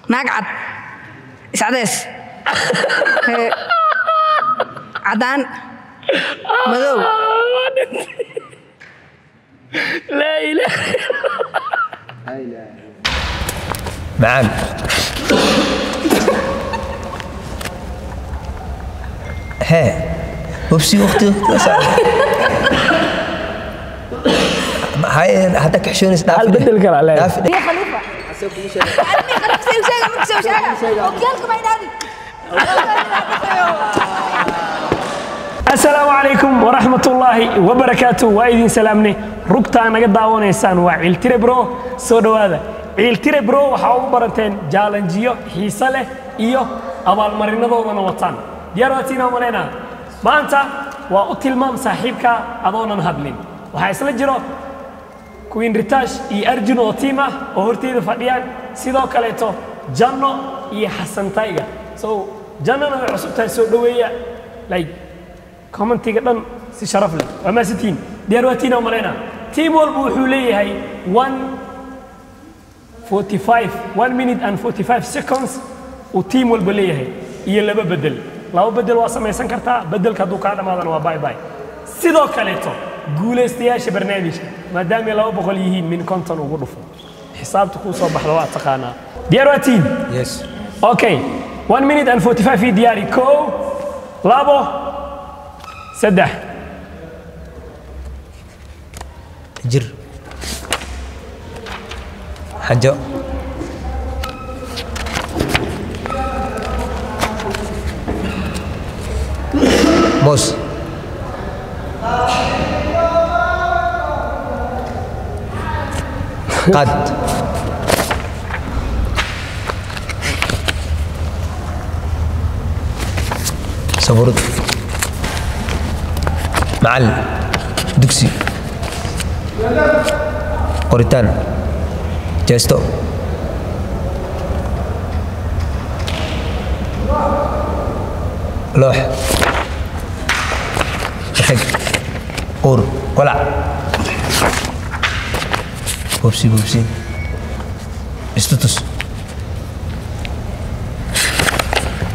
Naag cad. Iscadeys. Cadaan. Madow. Laa ilaaha. Macaan. Hee, hubsi waqti هاي حتى كحشونس. Hal bedel kale leedahay. Mia Khalifa. Mia Khalifa sey u sheega marka sey u sheega. Okyaalka ma idhaadi. Asalaamu calaykum waraxmatullaahi wabarakaatu. Waa idin salaamnay. Rugtaa naga daawanaysaan waa Ciiltire Bro. Soo dhowaada. Ciiltire Bro waxaa ugu barateen jaalanjiyo xiise leh iyo abaalmarinadoodana wataan. Diyaar waatiina malaynaa. Maanta waa u tilmaam saaxiibka adoonan hadlin. Waxaa isla jiro Queen Ritash iyo Arjun oo team ah oo horteyda fadhiyaan, sidoo kaleeto Janno iyo Xasan Tayga. So Jannona way cusub tahay, soo dhoweeya. Like, commentiga dhan si sharaf leh. Waa maasantiin. Diyaar waatiina malaynaa. Team walba wuxuu leeyahay 1:45, 1 minute and 45 seconds uu team walba leeyahay iyo laba bedel. Laba bedel waa samaysan kartaa. Bedelka hadduu kaa dhamaadana waa bye bye. Sidoo kaleeto guulaystayaasha barnaamijka, maadaamay 200 yihiin, min 50 ugu dhufo, xisaabta kuu soo baxda waa taqaanaa. Diyaar waa team? Yes. Okay, 1 minute and 45 ii diyaari. Kow, labo, saddex. Jir, xajo, moos, qad, sabuurad, macallin dugsi, qoritaan, jeesto, loox, xig, uur, walac, hubsi, hubsi, istutus,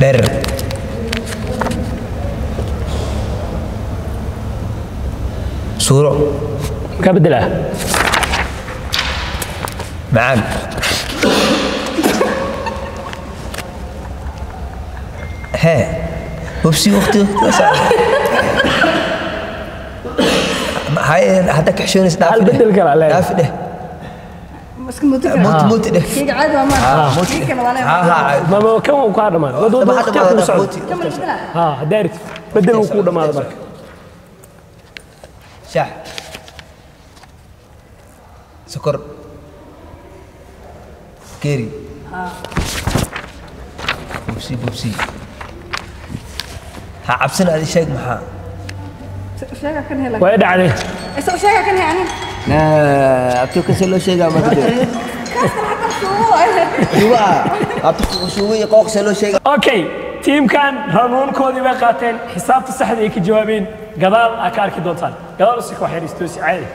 dherer, suuro. Kaa beddelaa. Macaan. Hee, hubsi waqti هاي حتى كحشونس. Hal bedel kale leedahay. Dhaafi dheh. Iska muti kara. Muti, muti dheh. Kayga caadi waa ma. Kii kale waa leeyahay. ها. Mama kan wuu kaa dhamaada. Wad wad, waqtiga kugu socdo. Kan ma la bedelaa? Ha haddaa bedel wuu kuu dhamaada marka. Shax, sokor, keeri, bubsi, bubsi. Ha cabsan adi, sheeg maxaa. Sheega kan hela. Way dhacday. Isa sheega kan hela ani. Abtiyo kasee loo sheegaa marka? Kaas kale xataa suugo waaye. Shuuba abti, shuuba iyo qooq see loo sheegaa? Okay, tiimkan ranuunkoodii way qaateen, xisaabta saxda ay ka jawaabeen gadaal aa ka arki doontaan. Gadaal usii wax yar istoosi. Caadi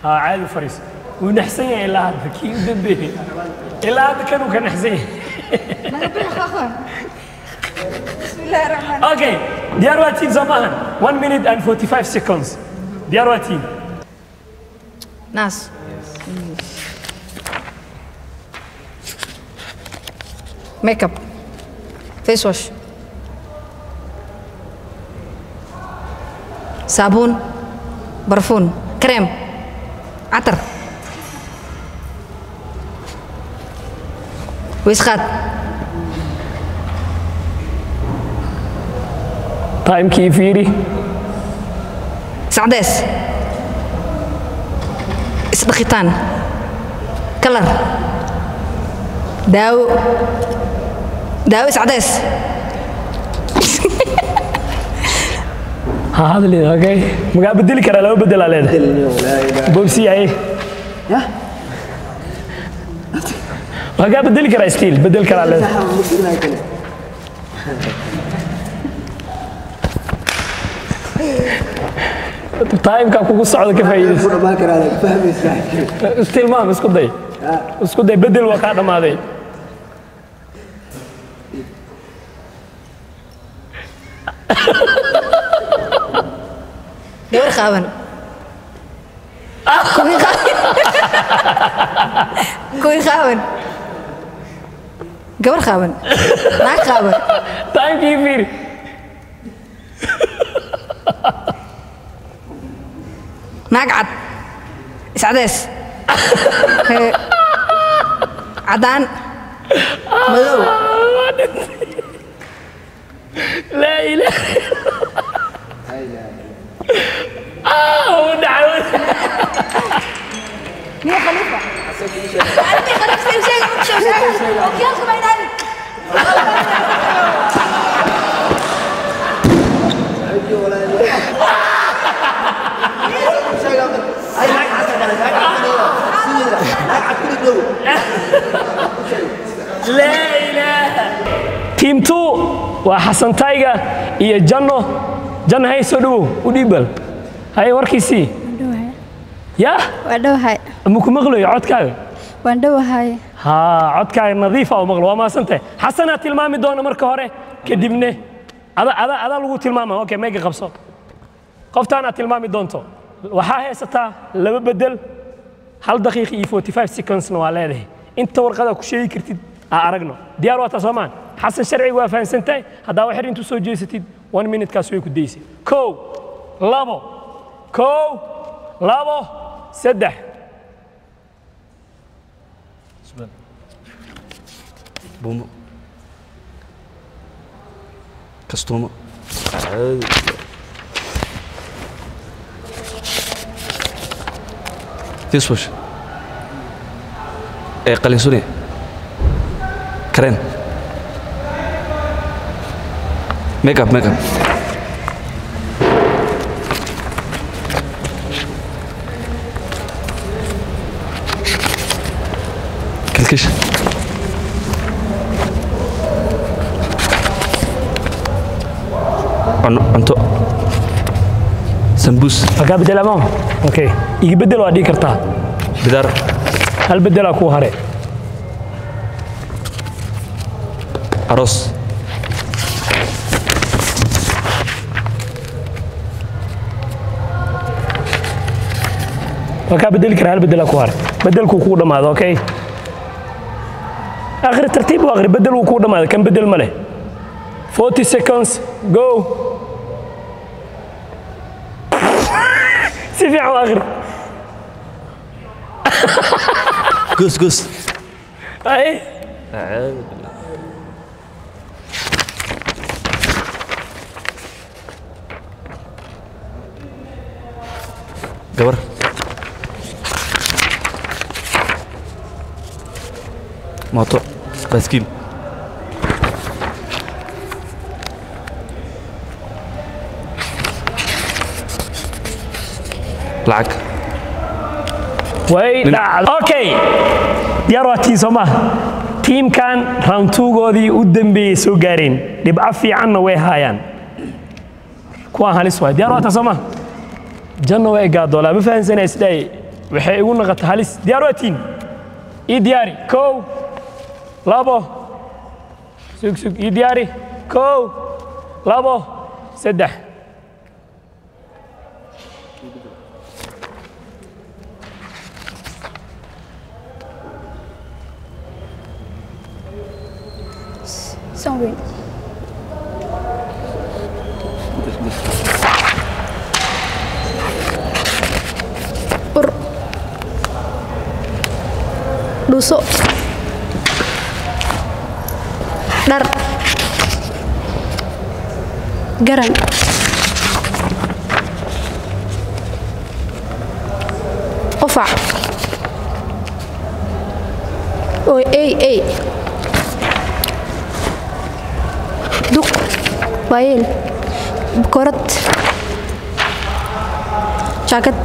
ha, caadi u fariiso. Wuu naxsan yahay ilaa hadda. Kii u dambeeyey ilaa hadda kan uu ka naxsan yahay. Naga bixi qaaqan. Bismillaahi raxmaan. Okay, diyaar waa team soo maahan? 1 minute and 45 seconds. Diyaar waa team? Naas. Makeup. Face wash. Saabuun. Barfuun. Kareem. Catar. Weysqaad. Timekii fiiri. Iscadeys. Isdhaqitaan. Kalar. Daawo. Daawo iscadeys. Ha hadlin. Okay, magaa bedeli karaa? Laba bedelaa leedahay. Bobsi ay magaa bedeli karaa? Still bedel karaa leedahay. Timeka kugu socda, ka faa'iidayso. Tilmaam, isku day, isku day. Bedel waa kaa dhammaaday. Gabar qaawan. Kuwii qaawan. Kuwii qaawan. Gabar qaawan. Naag qaawan. Timekii fiiri. Naag cad. Iscadeys. Hee. Caddaan. Madow. Laa ilaaha. Ah, wuu dhacay. Miya Khalifa? Armi Khalifa sii sheeg ma soo sheeg. Okiyaalka ma idhaahdi. Laa ilaaha. Team 2 waa Xasan Tiger iyo Janno. Janno, hay soo dhawow, u dhiibbal. Hay warkiisii. Yaa? Waan dhowahay. Ma ku maqlayo codkaaga? Waan dhowahay. Haa, codkaaga nadiif ah u maqlo, waa mahadsantahay. Xasanaa tilmaami doona marka hore, kadibne ada ada adaa lagu tilmaama. Okay, meega qabso. Qoftaan aad tilmaami doonto waxaa haysataa laba bedel, 1 daqiiqa iyo 45 secondsna waa leedahay. Inta warqada ku sheegi kartid aa aragno. Diyaar waa taa soomaan? Xasan, sharciga waa fahansantahay. Haddaa wax yar intuu soo jeesatid, 1 minutekaas way ku daysay. Kow, labo, kow, labo, saddex. Buumo, kastuumo, face wash, ee qalin sune, kareen, makeup, makeup, kilkish, cunto, sambuus. Halkaa bedel ama okay, iga bedel waa dhihi kartaa. Bidaar. Hal bedelaa kuu hare. Aroos. Waa kaa bedeli karaa, hal bedelaa kuu hare. Bedelkuu kuu dhammaado. Okay, akhri, tartiib u akhri. Bedel wuu kuu dhammaado, kan bedel ma leh. 40 seconds, go. Si fiican u akhri. Goos, goos. Ay. Acuudu billah. Gabar, mooto, baaskiil, lacag. Way dhacday. Okay, diyaar waa tiin soo maaha? Tiimkan round two-goodii u dambeeyey soo gaareen, dhibco fiicanna way haayaan. Kuwaan halis waay. Diyaar waa taa soo maaha? Janno way gaadoolaa, ma fahansanaa isdhaay, waxay igu naqata halis. Diyaar waa tiin? Ii diyaari. Kow, labo, sug, sug, ii diyaari. Kow, labo, saddex. Son weyn. Ur. Dhuuso. Dhar. Garan. Qufac. Oy, ey, ey. Duq. Waayeel. Bakoorad. Jaakad.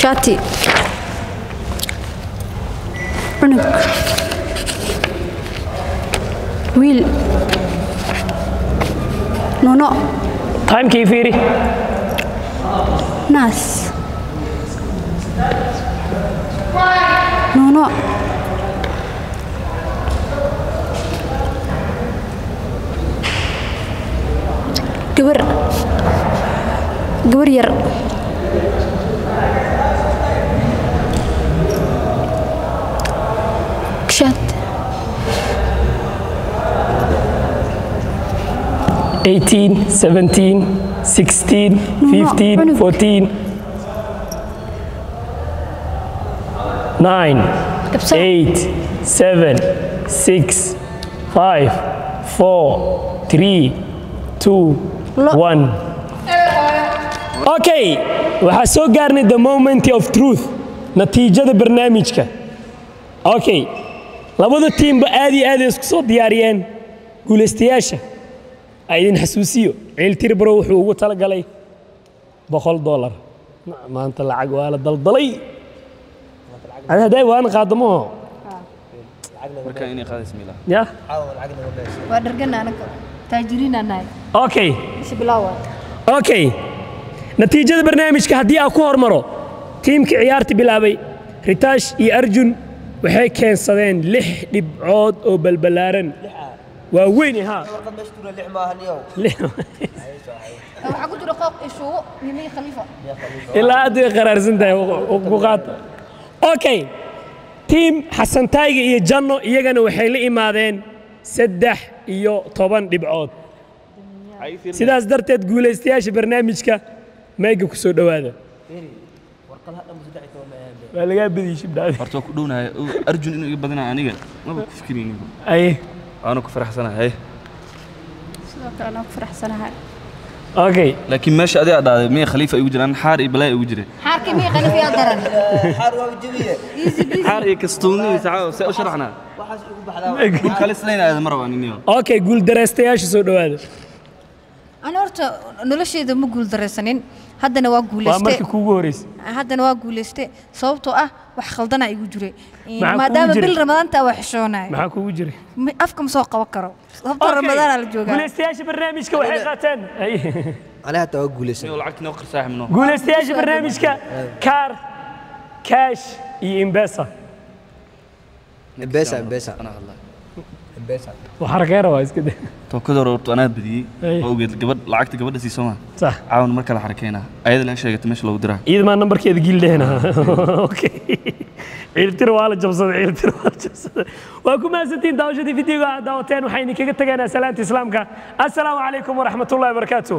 Shaati. Cunug. Wiil. Nuno. Timekii fiiri. Naas. Nuno. Gabar. Gabar yar. Shaat. 18, 17, 16, No, 15, cunug. 14, 9, Kabsar. 8, 7, 6, 5, 4, 3, 2, Lo- 1. Okay, waxaa soo gaarnay the moment of truth, natiijada barnaamijka. Okay, labada tiimba aad iyo aad ay isku soo diyaariyeen. Guulaystayaasha a idin xasuusiyo, Ciiltire Bro wuxuu ugu talagalay $100. Maanta lacag waa la daldalay. Ada hadday waana qaadamo. Marka inay qaadaysa miila. Ya. Waa dhargana anaga. Taajiriin aan nahay. Okay. Bisha bilaawa. Okay, natiijada barnaamijka haddii aan ku hormaro, tiimkii ciyaarta bilaabay, Ritaash iyo Arjun, waxay keensadeen 6 dhibcood oo balbalaaran waa weyn ha. Warqad meesha tuura 6 maahan yow. Waxaa ku jira qooq iyo shuubo iyo Miya Khalifa. Ilaa aad way qaraarsan tahay ku qaata. Okay, tiim Xasan Tayga iyo Janno iyagana waxay la imaadeen 13 dhibcood. Sidaas darteed guulaystayaasha barnaamijka, mayga ku soo dhowaada. Waa lagaa badiyey shibdhaadi. Horta waa ku dhownahay Arjun inuu iga badanayo, aniga maba ku fikiraynin. Aye. Waana ku faraxsanahay. Sidoo kale anaa ku faraxsanahay. Okay. Laakiin meesha adiga dhahday Miya Khalifa igu jiraan, xaar iyo balaa igu jiray. Xaarkii Miya Khalifa yaa daran. Xaar waa jabiye. Easy busy. Xaar iyo kastuuni iyo sacaa see u sharaxnaa. Waxaas igu baxdaa. Guul kale islayna aada ma rabaan iniyo. Okay, guuldareystayaasha soo dhowaada. Ana horta noloshayda ma guul daraysanin. Haddana waa Waa guulaystay. markii kuugu horeysay. Haddana waa guulaystay sababtoo ah wax khaldanaa igu jiray. Maxaa kugu Maadaama jiray? bil Ramadaanta waa xishoonay. Maxaa kuugu jiray? Afka ma soo qaban karo. Sababtoo Ramadaanaa la joogaa. Guulaystayaasha barnaamijka waxay qaateen. Ay. Aniga hataa waa guulaysan. Niyo lacagta noo qarsaaxib noo. Guulaystayaasha barnaamijka, kaar cash iyo M-Pesa. Mpesa, Mpesa. Anaa hadlaa. Mpesa. Waxaa rakee rabaa iska day. Tookada hore horta anaa badiyey. Ay. Oo ogeed gabadh lacagta gabadha sii sooma. Sax. Caawan mar kale xarakeynaa. Ayada la sheegatay meesha loogu diraa. Iyada maa nambarkeeda gil dhehna. Okay, Ciiltir waa la jabsaday, Ciiltir waa la jabsaday. Waa ku mahadsantihiin daawashadii videoga aad daawateen. Waxay idinkaga tegaynaa salaanta islaamka. Assalaamu calaykum waraxmatullahi wabarakaatu.